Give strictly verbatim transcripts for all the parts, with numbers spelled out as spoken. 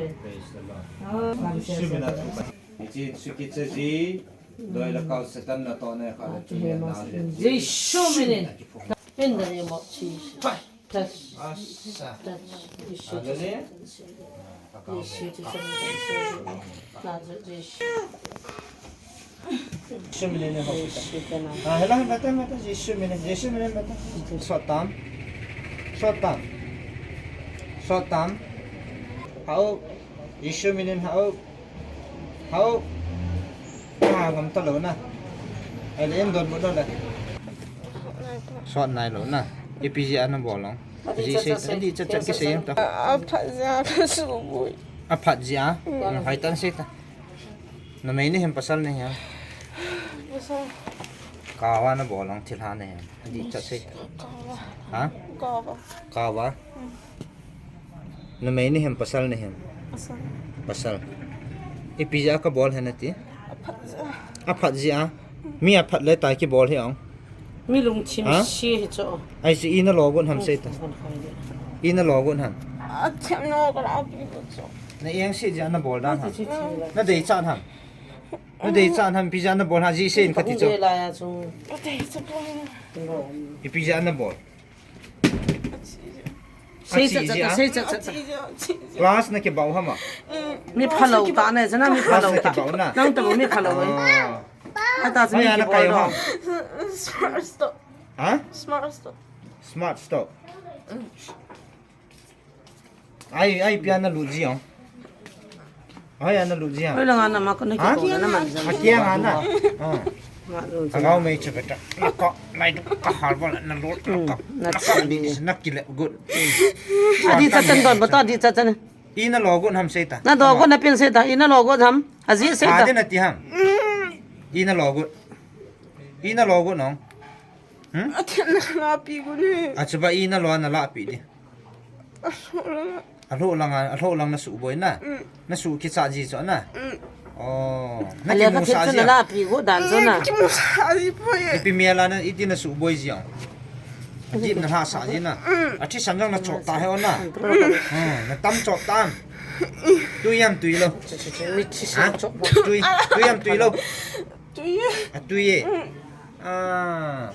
Amen. Praise the Lord. Oh, Jesu mina. Hiche sukicha ji, doi le kal Satan natohna khat le chule na le. Jesu minin. In the name of Jesus. Touch. Asa. Touch. Hallelujah. Touch. Jesu minin ho. Ah, hela, bata, bata, Jesu minin, Jesu minin, bata. Sot tam. Sot tam. Sot tam. Hao. Jesu minin hao. Hao. Ah, ngam talou na. Ai le, in donbut lou le. Sot nailou na. Ipi jeh a nabol lou? Adih chat chat kisei jeng ta. Aphat jeh a kasuboi. Aphat jeh a? Mm. Hoitah in sei ta. Numei nahi em, pasal nahi em? Pasal. Kava nabol lou thilha nahi em? Adih chat sei ta. Kava. Ha? Kava. Kava? Mm. Numei nahi em, pasal nahi em? Pasal. Pasal. Ipi jeh a kabol ahi nati? Aphat jeh a. Aphat jeh a? Mi aphat le tah kibol hi ong. Mi lungthim se hi chu. Ahi chu, ina lo got ham sei ta. Ina lo got ham? Athem no kala pi got chu. Na engse jeh a nabol dan ham? Nadei chan ham? Nadei chan ham, ipi jeh a nabol ham, jeh sei in kati chu. Nadei chan. Ipi jeh a nabol? Sei chat chat, sei chat chat. Class nakibau ham a? Mi phalou tah na, jana mi phalou tah. Class nakibau na? Nang tabou mi phalou e. Ah. Ata chu mi kibol dong. Smart stop. Ha? Smart stop. Smart stop. Ai, ai, ipi a nalut ji ong? Ai, analut ji ong? Ai, langa na ma ko na ki ko na man jang. Akia nga na. Ah. Agao mei chu beta. Ko, nai du ka har bol na lut. Na chi. Na kile good. Adih chat chan don, bata adih chat chan. Ina lo got ham sei ta. Na do got na pin sei ta. Ina lo got ham. Ajeh sei ta. Adih nati ham. Ina lo got. Ina lo got nong. Hmm? Athem na la pi got ni. Achuba ina lo na la pi di. Alhoh lang a, alhoh lang a, alhoh lang na suboi na. Mm. Na su kicha ji chu na. Mm. Oh. Na kimu sa ji a. Na la pi got dan chu na. Mm, kimu sa ji poi. Ipi mela na iti na suboi ji a. Adih na la sa ji na. Mm. Athisan jong na chop ta he o na. Mm. Hmm, na tam chop tam. Tui ham tui lou. Mi thisan chop. Tui, tui ham tui lou. Tui. A tui e. Mm. Ah.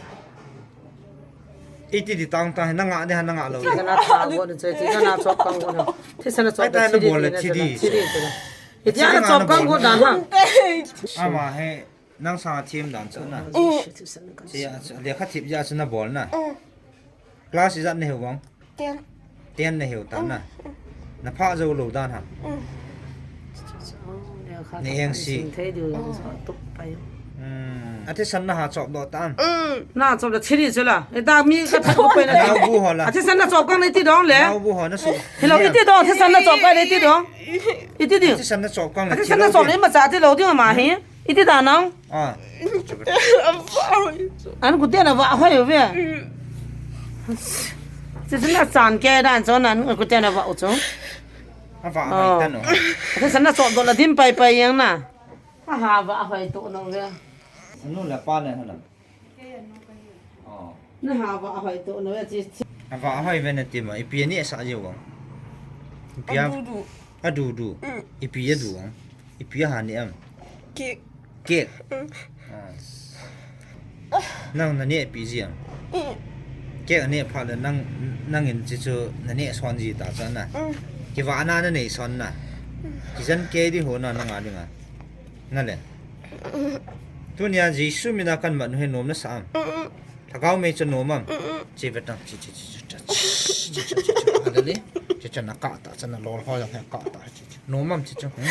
Iti di tang tang, na nga di ha, na nga lou. Iti na tha go na che, iti na chop kang go na. Thisan na chop da, na bol le thi di. Thi di. Iti na chop kang go da ha. Ama he, nang sa thim dan chu na. Che a, lekha thip ja chu na bol na. Class ijat na hiu vang? Ten. Ten na hiu ta na. Na pha jou lou dan ha. Na engse. Hmm. Athisan na ha chop doh tan. Na chop da thi di chu la. Eta mi ka that ko pai na. Nao bu ho la. Athisan na chop kang na iti dong le. Nao bu ho na su. Hello, iti dong, athisan na chop kang na iti dong. Iti di. Athisan na chop kang na. Athisan na chop le ma cha ti lou ding ma hi. Iti da nang. Ah. An kuten a va hoi ve. Che na chan ke dan chu na an kuten a va u chu. A va hoi ta no. Athisan na chop doh la dim pai pai jeng na. A ha va hoi to no ve. Nu la pa le ha la. Oh. Na ha va hoi to no ve chi. A va hoi ve na ti ma, ipi a neh sah jiu vang? Ipi a? A du du. A du du. Mm. Ipi a du vang? Ipi a ha neh am? Cake. Cake. Mm. Ah. Nang na neh pi ji am? Mm. Cake a neh phat le nang, nangin chi chu na neh son ji ta cha na. Mm. Kivahna na nei son na. Mm. Kijen kei di ho na nang a ding a. Na le. Mm. Tunia Jesu mina kan mat nu hi nom na sa am? Mm. Lhagao mei chu nom am? Mm. Chi vetang, chi, chi, chi. Alele. Chi, chi, na kah ta, cha na lol ho jong he kah ta, chi, chi. Nom am chi chu. Hmm?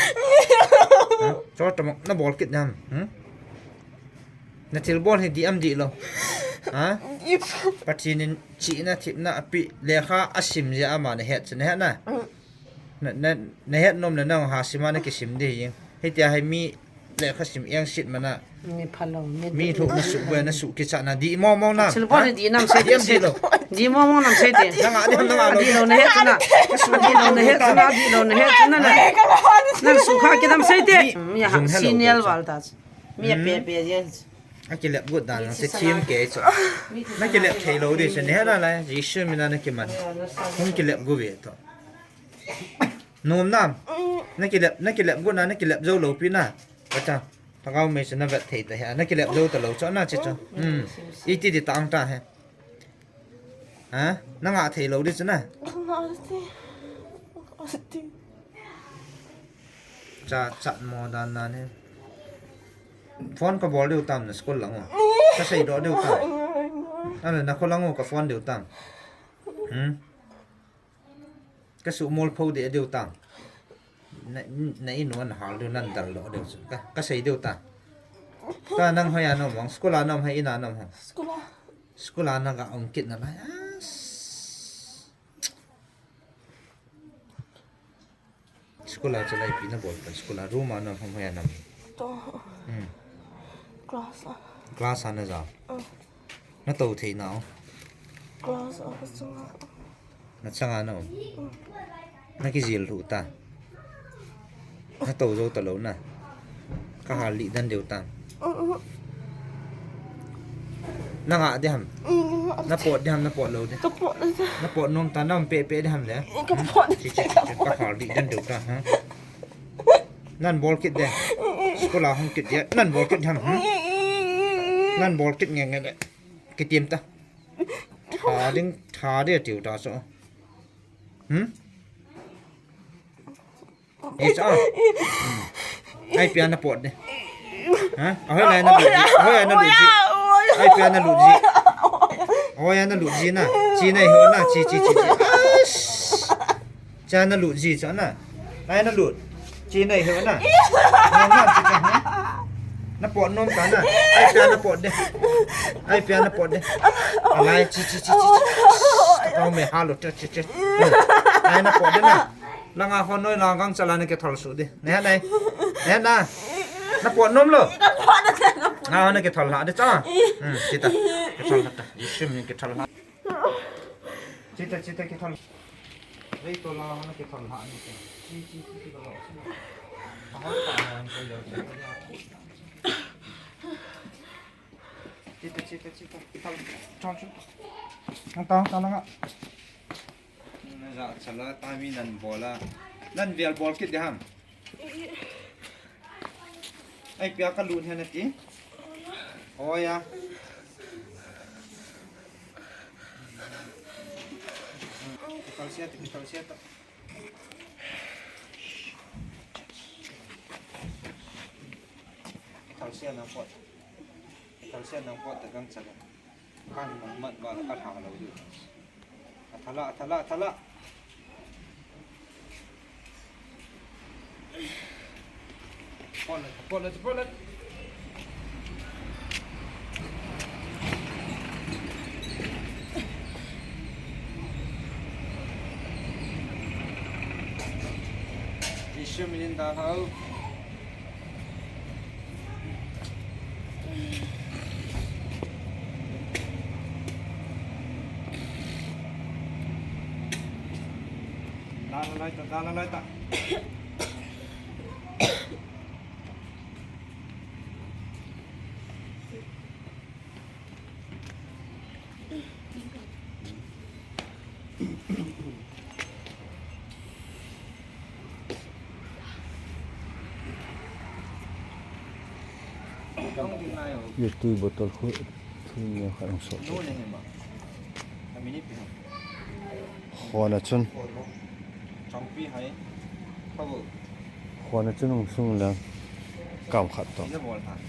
Ha? Cho tamo na bol kit nam. Hmm? Na thilbol hi di am di lou. Ha? Di. Pathen in chihna thepna api lekha asim jeh a ama na het chu na het na. Mm. Na, na, na het nom le nang ha sim a na kisim di hi. Hitia hi mi lekha sim engsit mana. Mi phalou, mi lhuk na suboi na su kichat na di mong mong na. Thilbol hi di nam sei di am di lou. Di mong mong nam sei di. Nang a di, nang a lou. Di lou na het na. Di lou na het na, di lou na het na na. Nang su kha kit nam sei di. Mi ha senior val ta. Mi a pe pe jeng. A kilep got dan se thim ke chu. Na kilep thei lou di se ne na la Jesu mina na kiman. Hung kilep got ve to. Nom nam. Na kilep, na kilep got na, na kilep jou lou pi na. Acha. Thagau mei se na vet thei ta he. Na kilep jou ta lou chu na chi chu. Hmm. Iti di tang ta he. Ha? Na ngah thei lou di chu na. Cha chat mo dan na ne. Phone ka bol diu tam na school lang u. Ka sei doh diu tam. Ana na kho lang u ka phone diu tam. Hmm. Ka su mol pho de diu tam. Na, na inu an hal diu nan dal doh diu chu. Ka, ka sei diu tam. Ka nang hoiya nom hang, school a nom hai ina nom hang. School a. School a na ga ong kit na lai. School a chu lai pi na bol pa. School a room a na hom hoiya na. To. Hmm. Class a. Class a na ja. Uh. Na to thei na o. Class a ka changa. Na changa na o. Uh. Na kijil lhu ta. Na to jou ta lou na. Ka hal lih den diu tam. Uh, uh. Na ngah di ham. Uh, uh. Na pot di ham, na pot lou di. Ka pot di. Na pot nom ta, na um pe pe di ham le. Ka pot di. Chi, chi, chi, chi, ka hal lih den diu ta, ha. Nan bol kit de. School a hung kit de. Nan bol kit di ham, hmm? Nan bol kit nge nge de. Kitim ta. Tha ding, tha de tiu ta so. Hmm? Ye cha. Hmm. Ai pia na pot de. Ha? Ahoi lai na lut ji. Ahoi lai na lut ji. Ai pia na lut ji. Ahoi lai na lut ji na. Chi nei ho na. Chi, chi, chi, chi. Cha na lut ji cha na. Lai na lut. Chi nei ho na. Na, na, chi cha, ha? Na pot nom ta na. Ai pia na pot de. Ai pia na pot de. Alai chi, chi, chi, chi, chi. Tao me ha lo, chi, chi, chi. Ai na pot de na. Langa ho noi la gang chala na kithol su di. Ne ha nai. Ne ha na. Na pot nom lo. Ka pot na te, ka pot. Na ho na kithol ha de cha. Hmm, kita. Kithol ha ta. Yishim ni kithol ha. Chita, chita kithol. Rei to la ho na kithol ha ni. Chi, chi, chi, chi, lo. Ha ho ta na ko yo. Chita, chita, chita. Kithol, kithol, chita. Ang ta, ang ta langa. Na ja chala ta mi nan bol a. Nan vel bol kit de ham. Ai pia ka lut hen ati. Oya. Kithol sia ta, kithol sia ta. Kithol sia na pot. Kithol sia na pot ta gang chala. Kan man mat val ka thang lo diu. Athala, athala, athala. Pot le, pot le, pot le. Jesu minin dalhau. Dal lai ta, dal lai ta. Ye tui bottle khu, tui neo khat hung sot. Khon a chun. Khon a chun hung sung le kam khat to. Neo khat.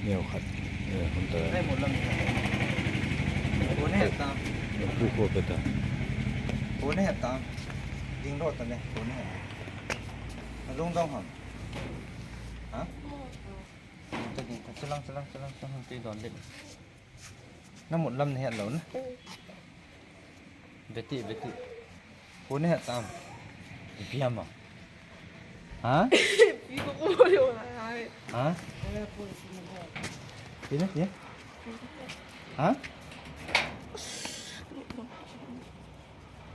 Neo khat to. Pu ko pe ta. Ding lo ta ne. Lung dong ham. Ha? Chalang, chalang, chalang, chalang, ti don le. Na mut lam na het lou na. Beti, beti. Pu na het tam. Ipi ham a? Ha? Pi ko ko lo na hai. Ha? Pi na, pi na. Ha?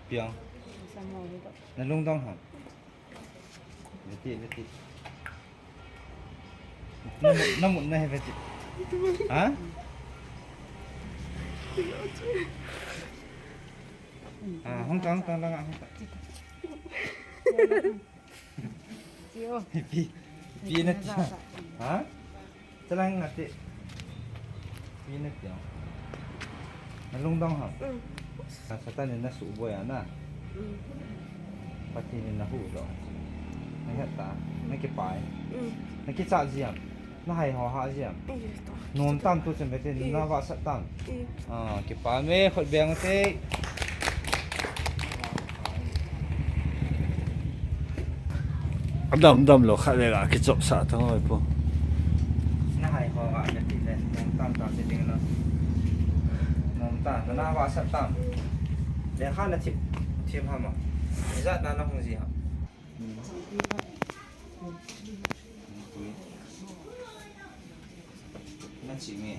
Piang. Na lung dong ham. Veti, veti. Namut, namut nahi veti. Ha? Ah, hung ta, hung ta, langa, hung ta. Pi, pi nati. Ha? Chalang nati. Pi nati. Nalungdong ham? Mm. Satan in nasuhboi ana. Mm. Pathen in nahuhdoh. Nahet ta. Nakipa e. Mm. Nakichat ji ham? Nahai ho hah ji ham? Nom tam tu chun veti, navahsat tam? Mm. Ah, kipa me, khut beng te. Adam, dam lo khat le la kichop sa ta hoi po. Nahai ho hah le ti le, nom tam tam ti ding na. Nom tam, navahsat tam? Lekha nathip, thip ham a? Ijat na nahung ji ham? Nachi me.